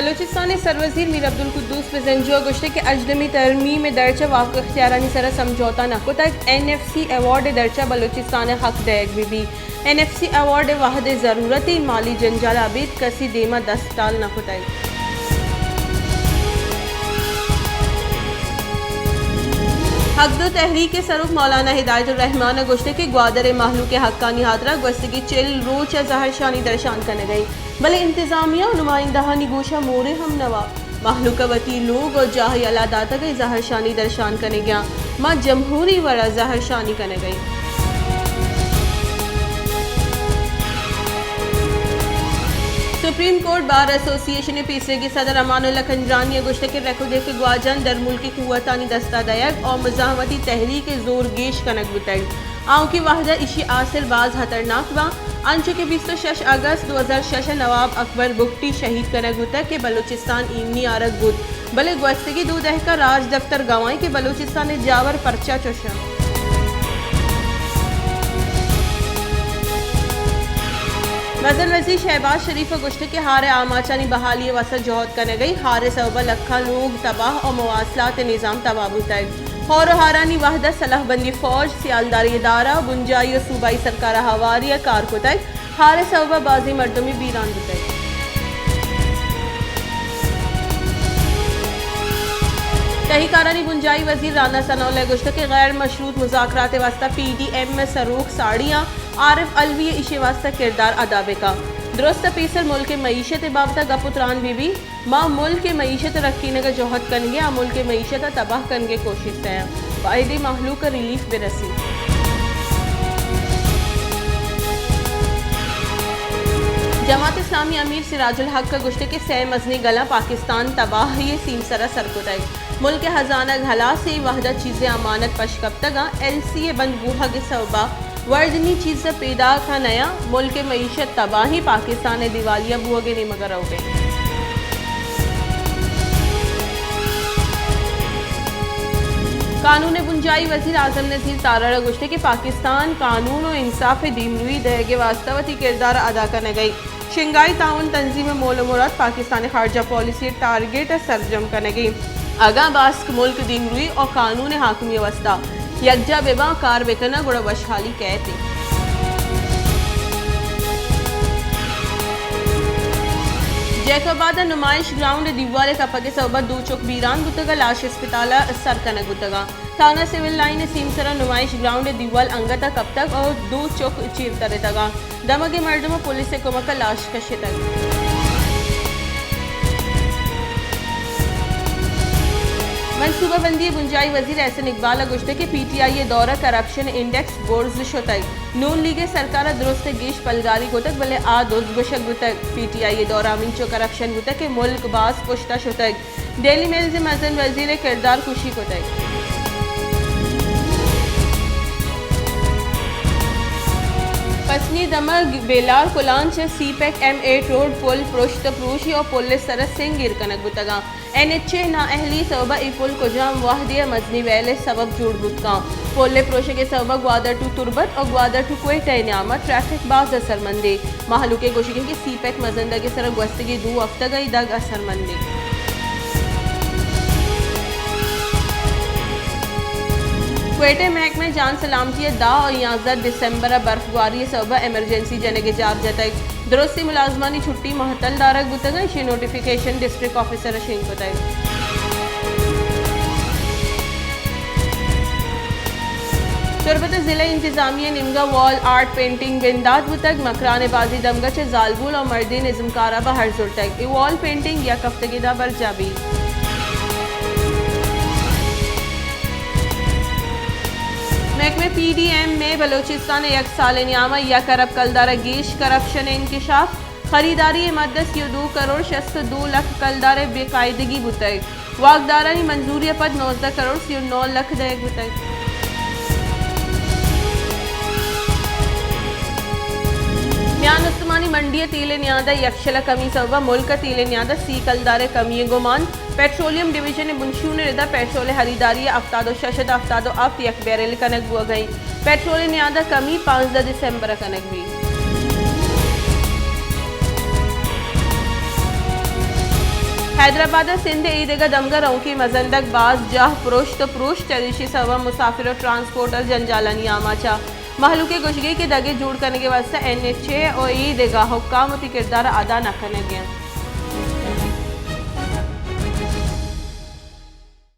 بلوچستان ءِ سروزیر میر عبدالقدوس بزنجو ءَ گوشتگ کہ ہژدمی ترمیم ءِ درچ ءَ واک اختیارانی سرا سمجھوتہ نہ کتگ، این ایف سی ایوارڈ ءِ درچ ءَ بلوچستان ءَ حق دئیگ بہ بیت۔ این ایف سی ایوارڈ ءِ وھد ءِ ضرورت ایں، مالی جنجال ءَ ابید کسی دیم ءَ دست ٹال نہ کتگ۔ حق دو تحریک ءِ سروک مولانا ہدایت الرحمان ءَ گوشتگ کہ گوادر ءِ مہلوک ءِ حقانی ہاترا گوستگیں چل روچ ءَ زہرشانی درشان کنگ ءَ ایں، بلے انتظامیہ ءُ نمائندہانی گوش ءَ مورے ہم نہ وا۔ مہلوک ءَ وتی لوگ ءُ جاہ یلہ داتگ ءُ زہرشانی درشان کنگ ءَ اَنت۔ ما جمہوری وڑ ءَ زہرشانی کنگ ءَ ایں۔ سپریم کورٹ بار ایسوسی ایشن ءِ پیسریگیں صدر امان اللہ کنجرانی ءَ گوشتگ کہ ریکوڈک ءِ گواجن درملکی قوتانی دست ءَ دئیگ ءُ مزاحمتی تحریک ءِ زور گیش کنگ بوتگ۔ آؤکیں وھد ءَ ایشی ءِ آسر باز ہترناک باں، انچو کہ بیست ءُ شش اگست دو ہزار شش ءَ نواب اکبر بگٹی شہید کنگ بوتگ کہ بلوچستان ایمنی آرگ بوت، بلے گوستگیں دو دہک ءَ راجدپتر گواہیں کہ بلوچستان ءِ جاور پرچا چش اَنت۔ مزن وزیر شہباز شریف ءَ گوشتگ کہ ہار ءِ آماچانی بحالی ءِ واستہ جہد کنگ ءَ ایں، ہار ءِ سوب ءَ لکھاں لوگ تباہ ءُ مواصلات ءِ نظام تباہ بوتگ۔ ہور ءُ ہارانی وھد ءَ سلاہ بندی فوج، سیالداری ادارہ، بنجاہی ءُ صوبائی سرکار ءَ ہواری ءَ کار کتگ۔ ہار ءِ سوب ءَ بازیں مردمے بیران بوتگ۔ تہی کارانی بنجاہی وزیر رانا ثناء اللہ ءَ گوشتگ کہ غیر مشروط مذاکرات ءِ واستہ پی ڈی ایم ءِ سروک ساڑی آں، عارف علوی ءَ ایشی ءِ واستہ کردار ادا بہ کنت۔ درست ءُ پیسر ملک ءِ معیشت ءِ بابت ءَ گپ ءُ تران بہ بیت۔ ما ملک ءِ معیشت ءِ رکینگ ءَ جہد کنگ ءَ ایں، آ ملک ءِ معیشت ءِ تباہ کنگ ءِ کوشست ءَ ایں، باید ایں مہلوک ءَ ریلیف بہ رسیت۔ جماعت اسلامی امیر سراج الحق ءَ گوشتگ کہ سئے مزنیں گلاں پاکستان تباہی ءِ سیمسر ءَ سر کتگ، ملک ءِ ہزانگ ہلاس ایں، اے وھد ءَ چیزے امانت پش کپتگ اَنت، ایل سی ءِ بند بوہگ ءِ سوب ءَ وردنی چیز ءَ پیداک ءَ نیاں، ملک ءِ معیشت تباہ ایں، پاکستان ءِ دیوالیہ بوہگ ءِ نیمگ ءَ روگ ءَ ایں۔ قانون ءِ بنجاہی وزیر اعظم نذیر تارڑ ءَ گوشتگ کہ پاکستان قانون ءُ انصاف ءِ دیمروئی دئیگ ءِ واستہ وتی کردار ءَ ادا کنگ ءَ ایں۔ شنگھائی تعاون تنظیم ءِ مول ءُ مراد پاکستان ءِ خارجہ پالیسی ءِ ٹارگٹ ءَ سرجم کنگ ءَ ایں۔ اگاں باسک ملک دیمروئی ءُ قانون ءِ حاکمی ءِ واستہ یکجاہ بہ باں، کار بہ کناں، گڑا وشحالی کئیت۔ جیکب آباد ءَ نمائش گراؤنڈ ءِ دیوال ءِ کپگ ءِ سوب ءَ دو چک بیران بوتگ ءُ لاش اسپتال ءَ سر کنگ بوتگ اَنت۔ تھانہ سول لائن ءِ سیمسر ءَ نمائش گراؤنڈ ءِ دیوال انگت ءَ کپتگ ءُ دو چک چیر ترتگ اَنت۔ دمگیں مردماں پولیس ءِ کمک ءَ لاش کشتگ۔ منصوبہ بندی ءِ بنجاہی وزیر احسن اقبال ءَ گوشتگ کہ پی ٹی آئی ءِ دور ءَ کرپشن انڈیکس برز شتگ، نون لیگ ءِ سرکار ءَ درست ءُ گیش پلگاری کتگ، بلے آ دز گوشگ بوتگ۔ پی ٹی آئی ءِ دور ءَ ہمینچو کرپشن بوتگ کہ ملک باز پشت ءَ شتگ۔ ڈیلی میلز ءِ مزن وزیر ءِ کردار کشی کتگ۔ پسنی دمگ بیلار کلانچ ءِ سی پیک ایم ایٹ روڈ پل پرشت ءُ پروشی ءُ پل ءِ سر ءَ سنگ ایر کنگ بوتگ اَنت۔ این ایچ اے ءِ نااہلی ءِ سوب ءَ اے پل کجام وہدے ءَ مزنیں ویل ءِ سبب جوڑ بوت کنت۔ پل ءِ پروشگ ءِ سوب ءَ گوادر ٹو تربت ءُ گوادر ٹو کوئٹہ ءِ نیام ءَ ٹریفک باز اثرمند ایں۔ مہلوک ءِ گوشگ ایں کہ سی پیک مزن دگ ءِ سرا گوستگیں دو ہفتگ ءَ اے دگ اثرمند ایں۔ کوئٹہ ءِ محکمہ جان سلامتی ءَ دہ ءُ یازدہ دسمبر ءَ برف گواری ءِ سوب ءَ ایمرجنسی جنگ ءِ جار جتگ۔ درستیں ملازمانی چھٹی مہتل دارگ بوتگ اَنت، ایشی ءِ نوٹیفکیشن ڈسٹرکٹ آفیسر ءَ شنگ کتگ۔ تربت ءَ ضلع انتظامیہ ءِ نیمگ ءَ وال آرٹ پینٹنگ بندات بوتگ، مکران ءِ بازیں دمگ ءَ چہ زالبول ءُ مردین ازمکار ءَ بہر زرتگ۔ اے وال پینٹنگ یک ہفتگے ءَ برجاہ بیت۔ محکمہ پی ڈی ایم ءِ بلوچستان ءَ یک سال ءِ نیام ءَ یک ارب کلدار ءَ گیش کرپشن ءِ انکشاف، خریداری ءِ مد ءَ سی ءُ دو کروڑ شست ءُ دو لکھ کلدار ءِ بے قاعدگی بوتگ، واکدارانی منظوری ءَ پد نوزدہ کروڑ سی ءُ نو لکھ دئیگ بوتگ۔ میان استمانی منڈی ءَ تیل ءِ نیاد ءَ یکشل ءَ کمی سبب ءَ ملک ءَ تیل ءِ نیاد ءَ سی کلدار ءِ کمی ءِ گمان۔ پیٹرولیم ڈویژن ءِ بنشون ءِ رد ءَ پیٹرول ءِ ہریداری ءَ ہفتاد ءُ شش اد ءَ ہفتاد ءُ ہفت یک بیرل کنگ بوگ ءَ اِنت۔ پیٹرول ءِ نیاد ءَ کمی پانزدہ دسمبر ءَ کنگ بیت۔ حیدرآباد ء سندھ ء عید ء دمگ ء رونکیں مزندگ باز جاہ پروشت ء پروشت، چریشی سبب ء مسافر ء ٹرانسپورٹر جنجالانی آماچ ء۔ مہلوک ء گوشگ ء کہ دگہ جوڑ کنگ ء واستہ این ایچ اے ء عید ء حکام وتی کردار ء ادا نہ کنگ ء انت۔